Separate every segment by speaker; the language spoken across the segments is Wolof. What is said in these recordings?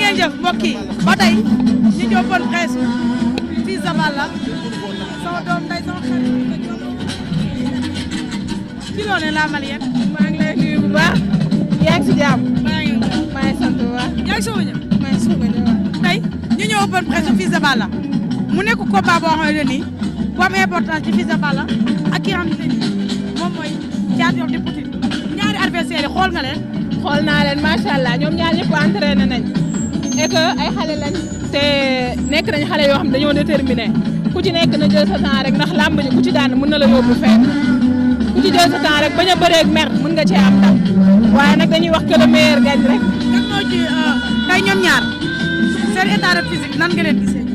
Speaker 1: ngeen jëf mbokk yi ba tey ñu ngi open presse fii Zabala sama doom nday sama xarit ci loone la Malien
Speaker 2: maa ngi lay nuyu bu baax yaa ngi si jàmm maa ngi sant bu baax
Speaker 1: yaa ngi soog a ñëw
Speaker 2: maa ngi soog a ñëw
Speaker 1: tey ñu ñëw open presse fii Zabala mu nekk combat boo xamante ni bu am importance ci fii Zabala ak ki nga xamante ni moom mooy Thiatou Yoff di Poutine ñaari adversaire yi xool nga leen
Speaker 2: xool naa leen macha allah ñoom ñaar ñëpp entraîné nañ et que ay xale lañ te nekk nañ xale yoo xam ne dañoo déterminé ku ci nekk na jël sa temps rek ndax làmb ji ku ci daan mën na la yóbbu fenn ku ci jël sa temps rek bañ a bëreeg mer mën nga cee am ndam waaye nag dañuy wax que le meilleur gagne rek.
Speaker 1: kan moo ci tey ñoom ñaar seen état de physique nan nga leen gisee.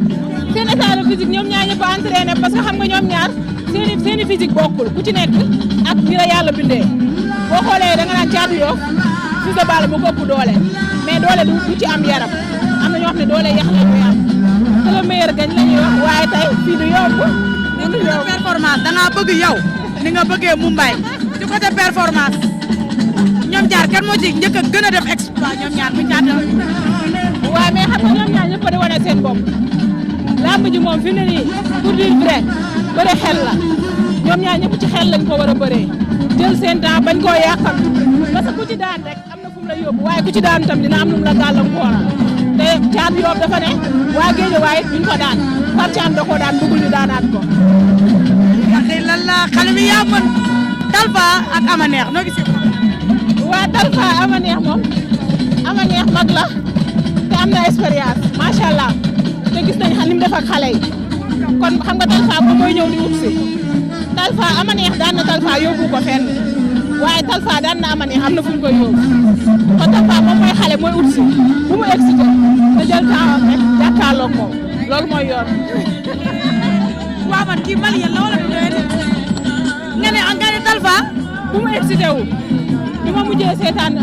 Speaker 2: seen état de physique ñoom ñaar ñëpp a entraîné parce que xam nga ñoom ñaar seeni physique bokkul ku ci nekk ak ni la yàlla bindee boo xoolee da nga naan Thiatou Yoff Fils de Balla moo ko ëpp doole mais doole du ci am yaram am na ñoo xam ne doole yax la ñuy am que le meilleur gagne la ñuy wax waaye tey fii du yomb.
Speaker 1: du yomb performance da ngaa bëgg yow ni nga bëggee Mumbai ci côté performance ñoom ñaar kan moo ci njëkk a gën a def exploit ñoom ñaar bu Thiatou Yoff.
Speaker 2: waaw mais xam nga ñoom ñaar ñëpp a di wane seen bopp lamb ji moom fi mu ne nii pour dire vrai bëre xel la ñoom ñaar ñëpp ci xel lañ ko war a bëree jël seen temps bañ koo yàqal parce que ku ci daan rek am na fu mu la yóbbu waaye ku ci daan tam dina am lu mu la gàllankooral te Thiatou Yoff dafa ne waa Guédiawaye duñ ko daan Pape Thiam da koo daan bëggul ñu daanaat ko.
Speaker 1: wax lan la xale bi yaa mën Talfa ak Ama Neex noo gisee.
Speaker 2: waa Talfa Ama Neex moom Ama Neex mag la te am na expérience macha allah te gis nañ ni mu def ak xale yi kon xam nga Talfa moom mooy ñëw di wut si Talfa Ama Neex daan na Talfa yóbbu ko fenn waaye Talfa daan na Ama Neex am na fu ñu koy yóbbu kon Talfa moom mooy xale mooy ut si bu mu excité na jël temps rek jàkkaarloog moom loolu mooy yoon.
Speaker 1: waaw man kii Malien la wala du doyee nga ne Talfa
Speaker 2: bu mu excité wu bi ma mujjee seetaan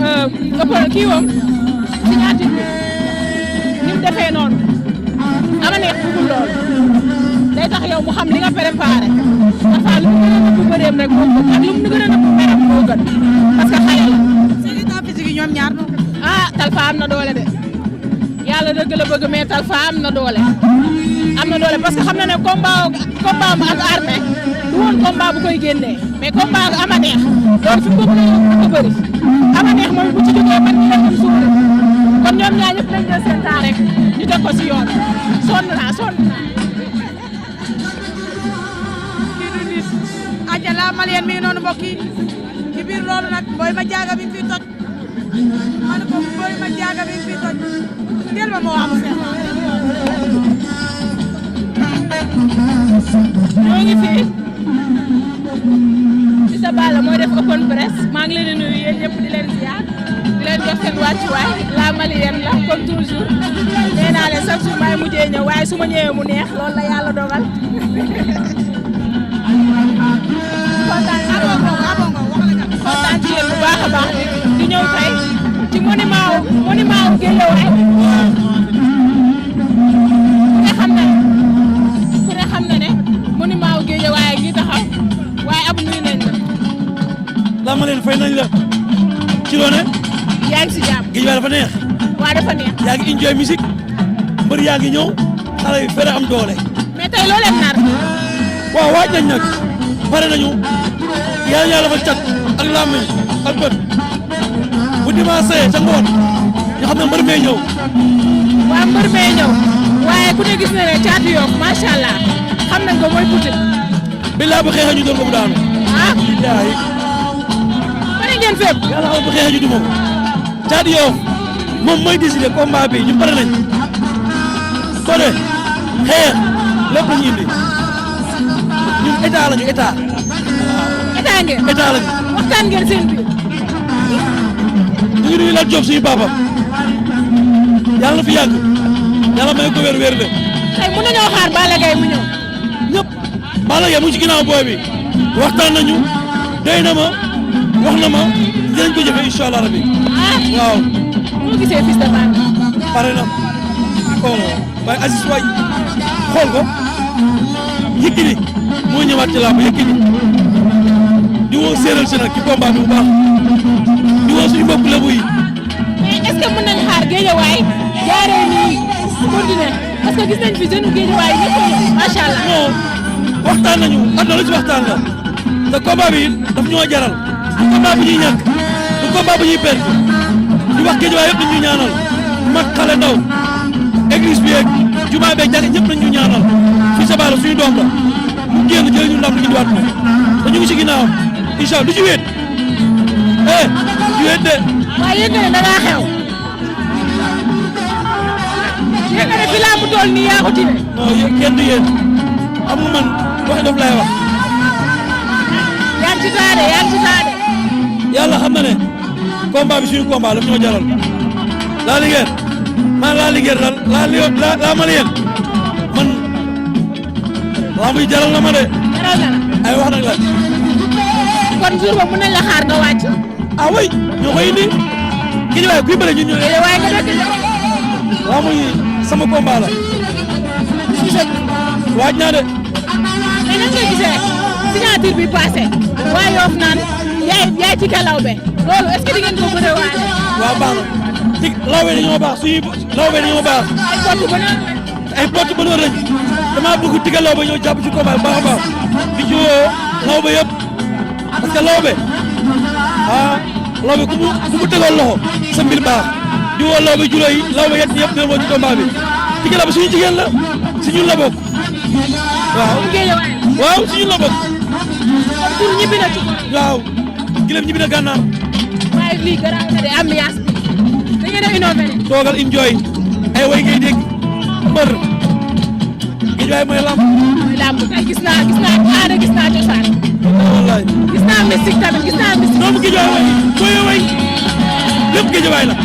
Speaker 2: kii woom signature bi ni mu defee noonu Ama Neex bëggul lool day tax yow mu xam li nga préparé Talfa lu mu gën a nëbb bëreem rek moo gën ak lu mu gën a nëbb meram moo gën parce que xale la.
Speaker 1: seen état physique yi ñoom ñaar noonu.
Speaker 2: ah Talfa am na doole de yàlla dëgg la bëgg mais Talfa am na doole parce que xam na ne combat am ak Armé du woon combat bu koy génnee mais combat ak Ama Neex loolu fi mu ko mën a ko bëri Ama Neex mooy bu ci jógee man ñu leen suuf kon ñoom ñaar ñëpp dañ jël seen temps rek ñu teg ko si yoon sonn naa.
Speaker 1: kii du nit aja la Malien mi ngi noonu mbokk yi ci biir loolu nag Boy Madiaga mi ngi fiy toj ma ne ko Boy Madiaga mi ngi fiy toj del ma moo am seen
Speaker 2: ñoo ngi fi Fils de Balla mooy def open press maa ngi leen di nuyu yéen ñëpp di leen ziar di leen jox seen wàccuwaay la Malienne la comme toujours nee naa leen chaque jour maay mujjee ñëw waaye su ma ñëwee mu neex loolu la yàlla dogal kontaan ci yéen bu baax a baax di ñëw tey ci monument Guédiawaye ku ne xam na ne monument Guédiawaye ngi taxaw waaye ab nuyu nañ la.
Speaker 3: la Malien fay nañ la ci loone
Speaker 2: yaa ngi si jàmm.
Speaker 3: Guédiawaye dafa neex.
Speaker 2: waa dafa neex.
Speaker 3: yaa ngi enjoy musique mbër yaa ngi ñëw xale yu fere am doole.
Speaker 2: mais tey loo leen nar.
Speaker 3: waaw waaj nañ nag pare nañu yàlla fa cat ak làmmiñ ak bët bu dimanche ca ngoon ñu xam ne mbër mee ñëw.
Speaker 2: waa mbër mee ñëw waaye ku ne gis na ne Thiatou Yoff macha allah xam nañ ko mooy Poutine.
Speaker 3: bilaa bu xeexee ñu doon ko mu daanu.
Speaker 2: ah.
Speaker 3: billaahi.
Speaker 2: pare ngeen fépp.
Speaker 3: yàlla xam bu xeexee ñu du moom Thiatou Yoff moom mooy décider combat bi ñu pare nañ bëre xeex lépp lu ñu indi ñun état lañu état.
Speaker 2: état ngeen.
Speaker 3: état lañu.
Speaker 2: waxtaan ngeen seen biir.
Speaker 3: ñu ngi nuyu Lat Diop suñu papa yàlla na fi yàgg yàlla may ko wér la.
Speaker 2: tey mën nañoo xaar Balla Gaye mu ñëw.
Speaker 3: ñëpp Balla Gaye mu ngi ci ginnaaw booy bi waxtaan nañu dey na ma wax na ma dinañ ko jëfe incha allah rabi.
Speaker 2: ah
Speaker 3: waaw.
Speaker 2: moo gisee Fils de Balla.
Speaker 3: pare na oh waaye Aziz waay xool ko Yékini moo ñëwaat ci làmb Yékini di woo séeréer si nag ci combat bi bu baax di woo suñu mbokk lebu yi.
Speaker 2: mais est-ce que mën nañu xaar Guédiawaye jaaree nii continuer parce que gis nañ fi jeune Guédiawaye ñëpp macha allah.
Speaker 3: non waxtaan nañu àdduna lu ci waxtaan la te combat bi daf ñoo jaral du combat bu ñuy ñàkk du combat bu ñuy perdre di wax Guédiawaye yëpp nañ ñu ñaanal mag xale ndaw église bi yeeg jumaa beeg jàkk ñëpp nañ ñu ñaanal fii sa baara suñu doom la mu génn jëlee ñu ndam lu indiwaat ko te ñu ngi ci ginnaawam incha allah du ci wéet du wéet de.
Speaker 2: waaye yéen ne da ngaa xew. yéen nga ne fi laa mu toll nii yaa ko ci ne.
Speaker 3: non yéen kenn du yéen xam nga man waxi dof laay wax.
Speaker 2: yaa ngi ci taade yaa ngi ci taade.
Speaker 3: yàlla xam na ne combat bi suñu combat daf ñoo jaral laa liggéey man laa liggéey daal laa malien man laa muy jaral na ma de.
Speaker 2: jaral na la.
Speaker 3: ay wax nag la.
Speaker 2: kon jour ba mën nañ la xaar nga wàcc.
Speaker 3: ah oui ñoo koy indi Guédiawaye kuy bëre ñun ñoo.
Speaker 2: waaye nga dëkk de.
Speaker 3: laa muy sama combat la. waaj naa de.
Speaker 2: mais nan nga gisee signature bi passé waa Yoff naan yaay ci Lawbe loolu est-ce que di ngeen ko bëre waale.
Speaker 3: waaw baax na ci Lawbe dañoo baax suñuy Lawbe dañoo baax. ay porte bonheur lañ damaa bëgg Tika Lawbe ñoo jàpp ci combat baax a baax di ci woo Lawbe yëpp parce que Lawbe Lawbe ku mu tegoon loxo sa mbir baax di woo Lawbe juróo yi Lawbe yëpp ñëpp ñoo ci combat bi Tika Lawbe suñu jigéen la si ñun la bokk waaw si ñun la bokk.
Speaker 2: pour ñibbi na ci.
Speaker 3: waaw Guilem ñibbi na gànnaar.
Speaker 2: waaye lii garaaw na de ambiance bi da ngeen a innové.
Speaker 3: toogal enjoy ay way ngay dégg mbër Guédiawaye mooy lamb.
Speaker 2: mooy lamb tey gis naa aada gis naa cosaan.
Speaker 3: wallaay
Speaker 2: gis naa mystique tamit gis naa mystique.
Speaker 3: doomu Guédiawaye way lépp Guédiawaye la.